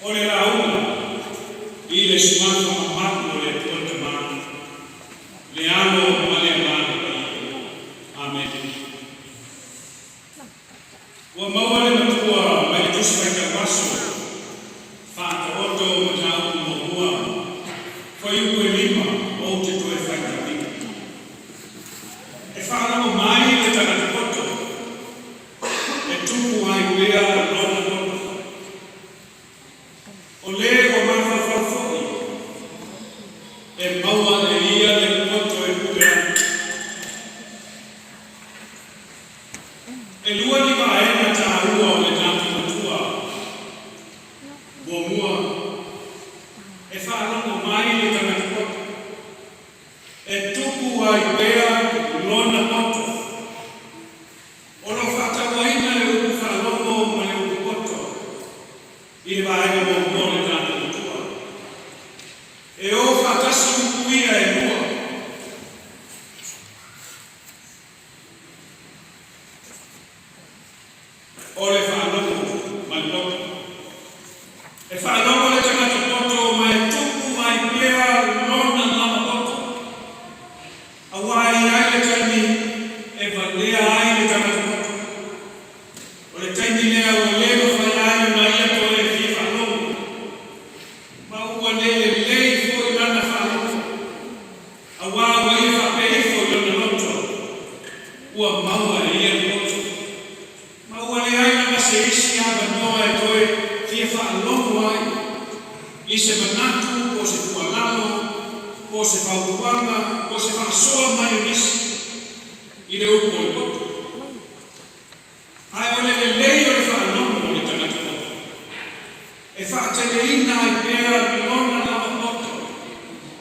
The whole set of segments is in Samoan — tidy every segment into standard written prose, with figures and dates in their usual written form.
O le lauga i le Suafa mamalu o le Atua le Tama, le Alo ma le Agaga Paia. Amene. Ua maua le Matua mai le Tusi Faitau Aso, Faataoto Mataupu Muamua, Fuaiupu e lima ou te toe faitauina. E faalogo mai le tagata poto, e tupu ai pea lona poto. O le ua mafaufau foi, e maua e ia le poto e pule ai. E lua ni vaega taua o le tatou Matua. Muamua, e faalogo mai le tagata poto. E tupu ai pea lona poto. O lo o faatauaina le upu faalogo ma le upu poto i le vaega muamua o le tatou Matua. E o faatasi upu ia e lua. O le faalogo ma le poto. E faalogo le tagata poto ma e tupu ai pea lona lava poto. Aua e i ai le taimi e valea ai le tagata poto. O le taimi lea ua le mafai ai ona ia toe fia faalogo, ma ua le lelei foi lana faalogo. Aua ua ia faapea ifo i lona loto, ua maua e ia le poto, ma ua leai lava se isi avanoa e toe fia faalogo ai i se manatu po o se tuualalo po o se fautuaga po o se faasoa mai o nisi i le upu o le poto. Ae o le lelei o le faalogo o le tagata poto, e faateleina ai pea lona lava poto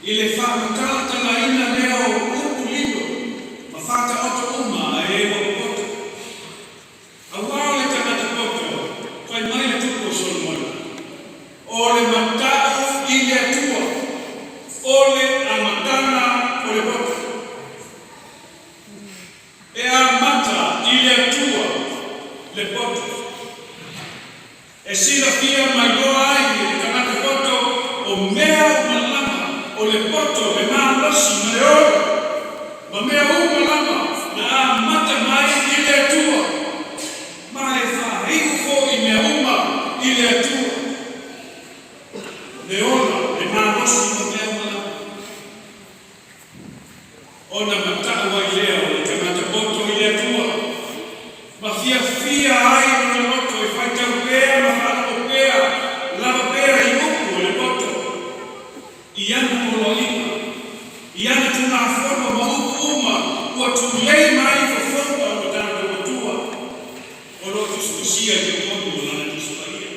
i le faamatalatalaina lea o upu lilo ma faataoto uma a e ua popoto. Aua o le tagata poto, fai mai le Tupu o Solomona, O le matau i le Atua, o le amataga o le poto. E amata i le Atua le poto. E silafia mai loa ai e le tagata poto o mea uma lava o le poto, le malosi ma le ola, ma mea uma lava na amata mai i le Atua, ma e faaiu foi mea uma i le Atua. Le ola, le malosi ma mea uma lava. Ona matau ai lea o le tagata poto i le Atua, ma fiafia ai lona loto e faitau pea ma faalogo pea lava pea i upu o le poto, i ana poloaiga, i ana Tulafono ma upu uma ua tulei mai i fofoga o lo tatou Atua, o lo o tusitusia i totonu o Lana Tusi Paia.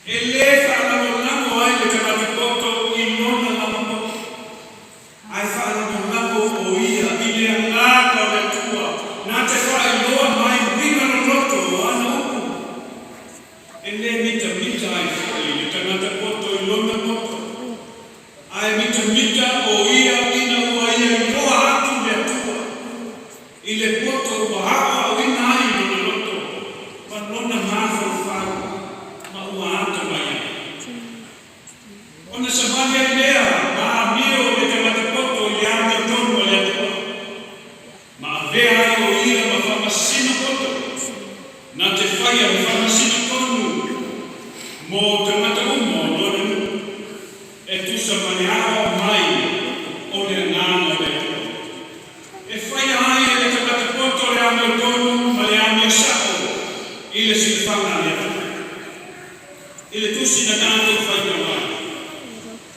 E lē faalagolago ai le tagata poto i lona lava poto, ae faalagolago o ia i le Agaga o le Atua na te faailoa mai uiga loloto o ana upu. E lē mitamita ai foi le tagata poto i lona poto, ae mitamita o ia ina ua ia iloa atu le Atua i le poto ua aoaoina ai lona loto ma lona mafaufau ma ua atamai ai. Ona savali ai lea ma amio le tagata poto i le amiotonu a le Atua, ma avea ai o ia ma faamasino poto, na te faia le faamasino tonu mo tagata uma o lona nuu. E tusa ma le aoao mai o le Agaga o le Atua. E faia ai e le tagata poto le amiotonu ma le amio sa'o i le silafaga a le Atua. I le tusi na tatou faitau ai,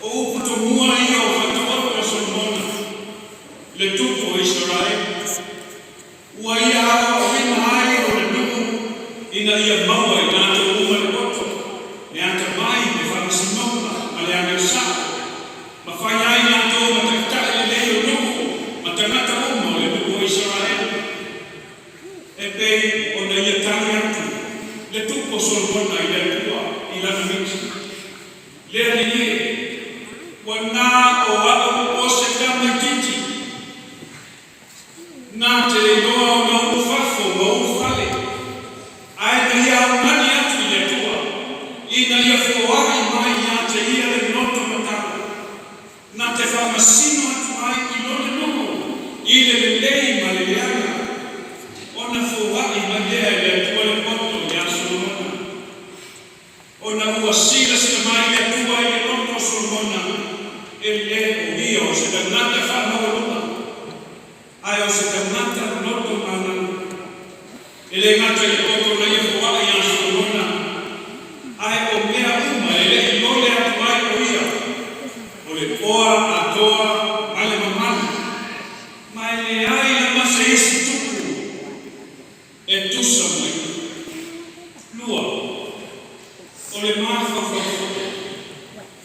o upu tomua ia o Fataoto a Solomona, le tupu o Isaraelu, ua ia aoaoina ai lona nuu ina ia maua i latou uma le poto, le atamai, le faamasinoga ma le amio sa'o. Ma fai ai latou ma taitai lelei o nuu ma tagata uma o le nuu o Isaraelu, e pei ona ia tali atu le tupu o Solomona i le Atua i lana miti. Le Alii e, ua na o a'u o se tamaitiiti, Na te le iloa ona ulu fafo ma ulu fale, ae na ia augani atu i le Atua, ina ua silasila mai le Atua i le loto o Solomona, e lē o ia o se tagata faamaualuga, ae o se tagata loto maualalo. E lē gata i le poto na ia foaʻi iā Solomona, ae o mea uma e leʻi lole atu ai o ia, o le oa atoa ma le mamalu, ma e leai lava se isi tupu e tusa ma ia. Lua, o le mafaufau foi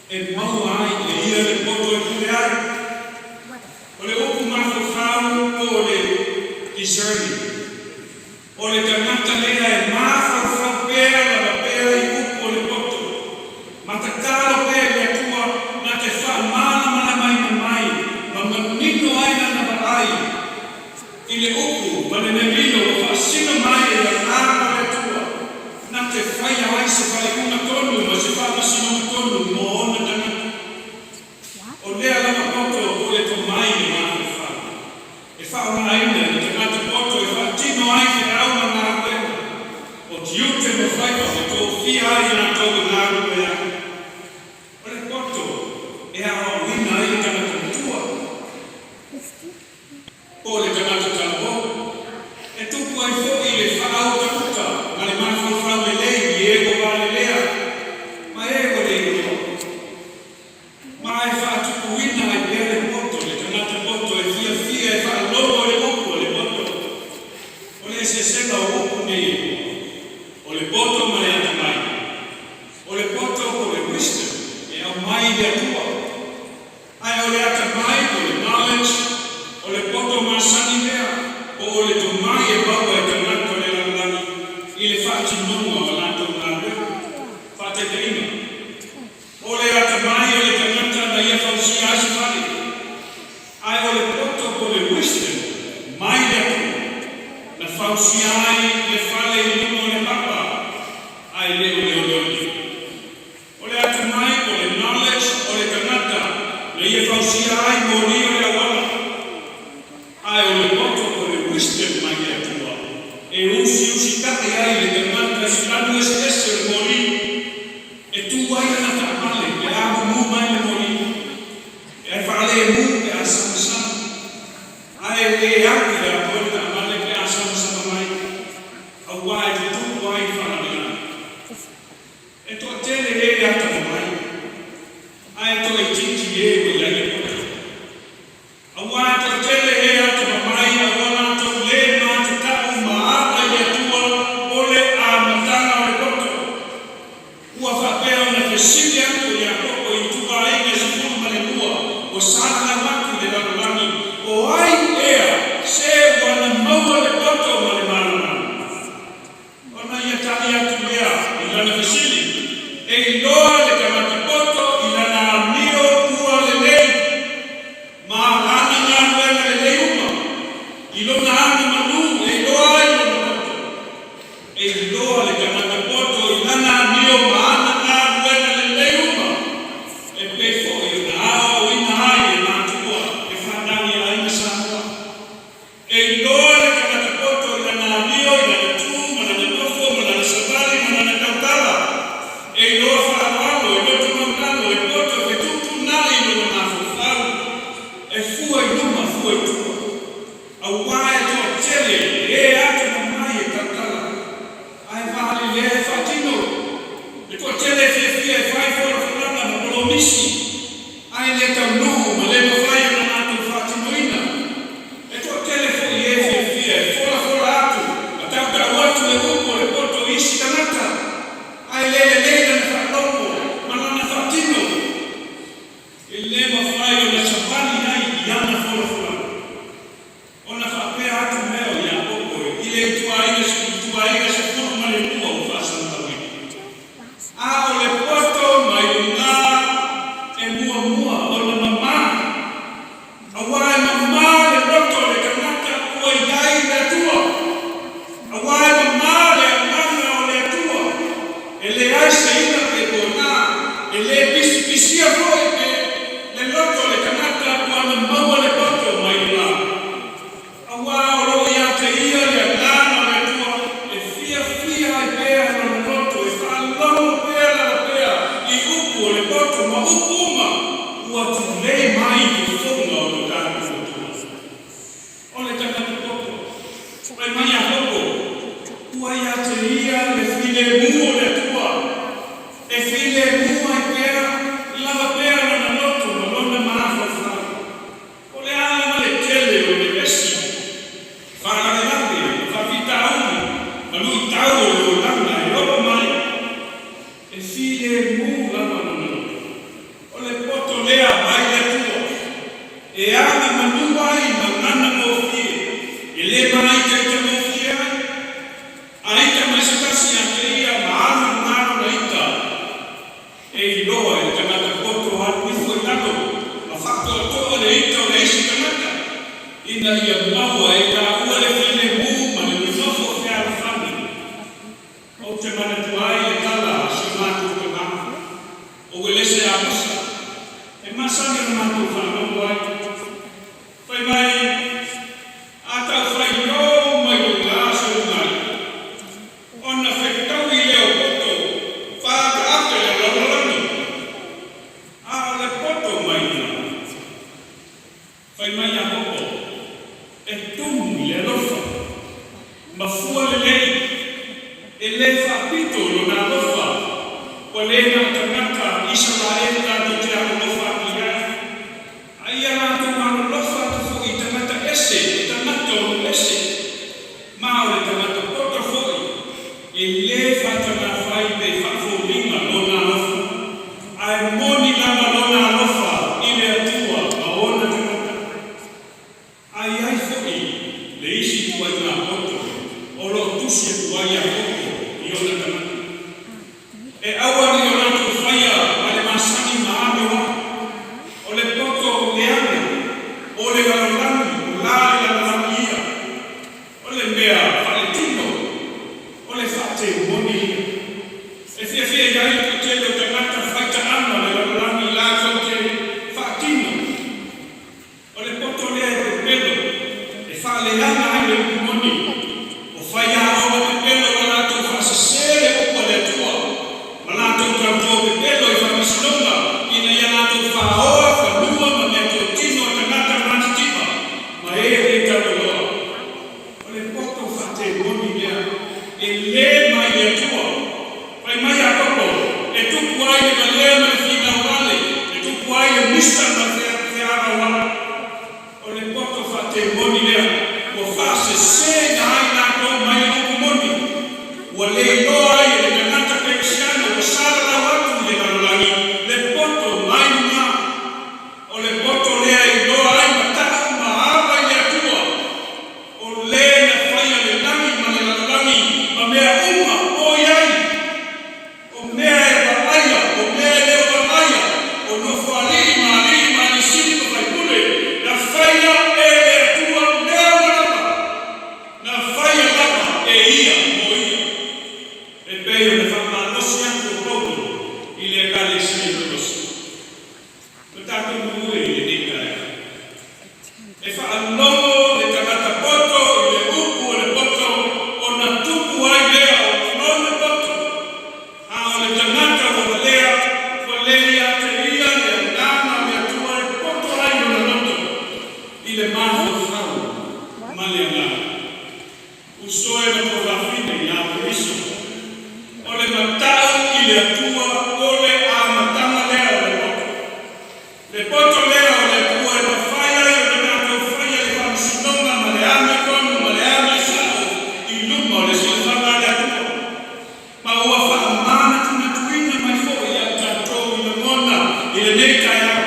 e maua ai e ia le poto e pule ai. O le upu mafaufau po o le discerning, o le tagata lea e mafaufau pea lava pea i upu o le poto, ma tatalo pea i le Atua na te faamalamalamaina mai ma manino ai lana vaai i le upu ma le mealilo ua faasino mai e le Agaga o le Atua, na te faia ai se faaiuga tonu ma se faamasinoga tonu mo ona tagata. O lea lava poto o le tomai le mafaufau e faaaogaina e le tagata poto e faatino ai feau ma galuega, o tiute ma faiva ua tofia ai i latou e galulue ai. O le poto e aoaoina ai le tagata matua po o le tagata talavou, e tupu ai foi le faautauta ma le mafaufau lelei i e ua valelea ma e ua le iloa. Ma e faatupuina ai pea le poto, le tagata poto e fiafia e faalogo i le upu a le poto. O le eseesega o upu nei e lua, o le poto ma le atamai. O le poto po o le wisdom e aumai i le Atua, ae o le atamai po o le knowledge, o le poto masani lea, po o le tomai e maua e tagata o le lalolagi i le faatinoga o a latou galuega. Faataitaiga, o le atamai o le tagata na ia fausia ai se fale, ae o le poto po o le wisdom mai le Atua na fausia ai le fale i luga o le papa, ae le o le oneone. O le atamai po o le knowledge o le tagata na ia fausia ai moli o le auala, ae o le poto po o le wisdom mai le Atua e usiusitaʻi ai le tagata i lanu eseese o le moli e tu ai lana taavale pe a mumu mai le moli, e faalemu pe a samasama, ae lē alu i le atoa le taavale pe a samasama mai, auā e tutupu ai faalavelave. E toatele e atamamai, ae toaitiiti e ua i ai le poto. Auā e toatele e atamamai a ua latou lē matatau ma ala i le Atua o le amataga o le poto. Ua faapea ona fesili atu o Iakopo i ituaiga e 12 ua salalau atu i le lalolagi, O ai ea se ua na maua le poto ma le malamalama? Ona ia tali atu lea i lana fesili, E iloa le tagata poto i lana amio ua lelei ma lana galuega lelei uma, i lona agamalu e iloa ai lona poto. E iloa le tagata poto i lana amio ma ana galuega lelei uma, e pei foi ona aoaoina ai e matua e fanau i aiga Samoa. E iloa le tagata poto i lana amio, i lana tu ma lana nofo ma lana savali ma lana tautala. E iloa faaaloalo, e loto maualalo, e poto, e fetuutuunai i lona mafaufau, e fua i luma, fua i tua. Auā e toatele e atamamai e tautala, ae valelea e faatino. E toatele e fiafia e fai folafolaga ma polomisi, ae le taunuu ma le mafai ona latou faatinoina. E toatele foi e fiafia e folafola atu ma tautau atu le upu o le poto i isi tagata, ae le lelei lana faalogo ma lana faatino. E le mafai ona savali ai i ana folafolaga. Ona faapea atu lea o Iakopo i le ituaiga 12 ua faasalalauina, A o le poto mai luga e muamua ona mamā, auā e mamā le loto o le tagata ua i ai le Atua, auā e mamā le agaga o le Atua, e leai se ina pe pōnā, e lē pisipisia foi pe le loto o le tagata ua na maua le poto mai luga. Auā o lo o ia te ia le agaga o le Atua e fiafia ai pea lona loto, e faalogo pea lava pea. ia maua e i taua le filemu ma le nonofo fealofani. Ou te manatua ai le tala a si o matou tama, o Uelese Amosa, e masani ona matou faalogo ai. Fai mai, A tau faitio mai lou la se ulugalii, ona fetaui lea o poto faataape le lalolagi, a o le poto mai luga. Fai mai Iakopo, E tumu i le alofa, ma fua lelei, e lē faapito lona alofa, ua lē na o tagata Isaraelu latou te alolofa atu i ai, a ia latou alolofa atu foi i tagata ese, i tagata o nuu ese. Ma o le tagata poto foi, e lē faatagafai pe faafoliga lona alofa, ae moni lava lona alofa i le Atua ma ona tagata. A i ai foi le isi ituaiga poto o lo o tusi atu ai Iakopo i ona tagata, e aua ne i o latou faia ma le masani ma amioaʻi, o le poto leaga, o le lalolagi, o la le lalolagi ia, o le mea faaletino, o le faatemoni ia. E fiafia i ai le toatele o tagata faitaaga o le lalolagi latou te faatino. O le poto lea e pepelo, e faaleaga ai le upu moni. O faiaoga pepelo na latou faasese le upu a le Atua, ma latou tauto pepelo i faamasinoga, ina ia latou faaoa fanua ma meatotino a tagata matitiva ma e le taualoa. O le poto faatemoni lea, e lē mai le Atua. Fai mai Iakopo, e tupu ai le valea ma le finau vale, e tupu ai le misa ma le feavauaʻi. O le poto faatemoni lea, ua faasesēina ai latou mai le upu moni, ua le iloa ai e le tagata kerisiano ua salalau atu i le lalolagi le poto mai luga. O le poto lea e iloa ai matau ma ava i le Atua, o le na faia le lagi ma le lalolagi ma mea uma o i ai, o mea e vaaia, o mea e le o vaaia, o nofoalii ma alii ma alisili ma faipule, na faia e le Atua mea uma lava, na faia lava e ia mo ia. E pei ona faamalosi atu o Paulo i le Ekalesia i Kolosi. O tatou nuu e i lenei taeao. E faalogo le tagata poto i le upu o le poto ona tupu ai lea o lona poto, a o le tagata ua valea, ua le ia te ia le agaga o le Atua e poto ai lona loto i le mafaufau ma le agaga. Uso e ma tuafafine ia Keriso. O le matau i le Atua o le amataga lea o le poto. Le poto lea o le Atua e mafai ai ona tatou faia le faamasinoga ma le amiotonu ma le amiosao i luma o le silafaga a le Atua. Ma ua faamanatunatuina mai foi ia i tatou i lagona i lenei taeao.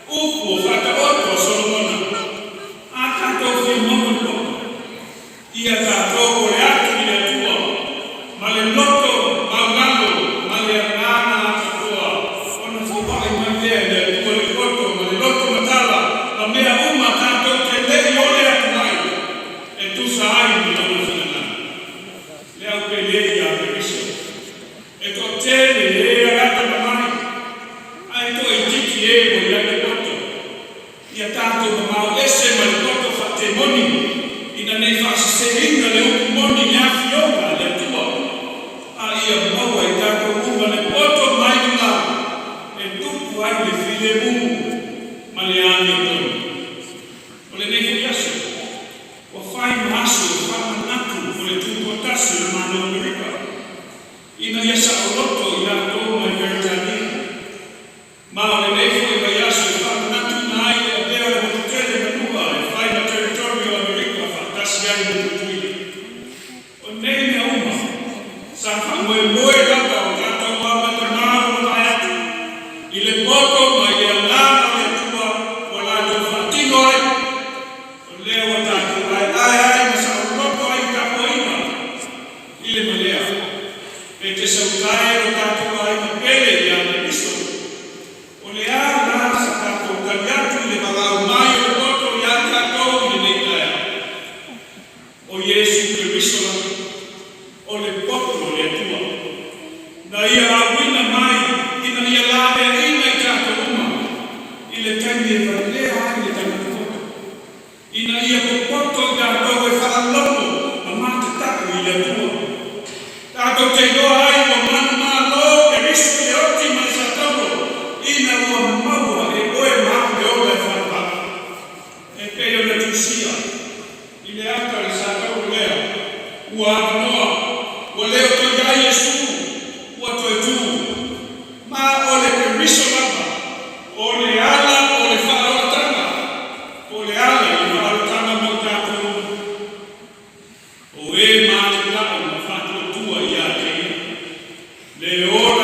Upu o Faataoto a Solomona, A tatou fia maua le poto, ia tatou ole atu i le Atua ma le loto maulalo ma le agaga atoatoa, ona foai mai lea e le Atua le poto ma le loto matala ma mea uma tatou te le i ole atu ai e tusa ai ma Lona finagalo. Le au pele ia Keriso. E toatele e alata ma mai, ae toaitiiti e ua i ai le poto. Ia tatou mamao ese ma le poto faatemoni, ina nei faaseseina le upu moni i le afioga a le Atua, a ia maua i tatou uma le poto mai luga e tupu ai le filemu ma le amiotonu. O lenei foi aso, ua fai ma aso e faamanatu o le Tutoatasi o le Malo o Amerika, ina ia saoloto i latou mai Peretania. Ma o lenei foi vaiaso e faamanatuina ai le avea o le motu tele Manua e fai ma territory o Amerika faatasi ai ma Tutuila. O nei mea uma, sa faamoemoe lava o tatou amata malo mavae atu i le poto ma i le agaga o le Atua ua latou faatino ai. O lea ua tatou aeae ai ma saoloto ai i tapuaiga i le malea. E te sautae lo tatou aiga pele ia Keriso. O le a la sa tatou tali atu i le valaau mai o le poto ia tatou i lenei Le ola.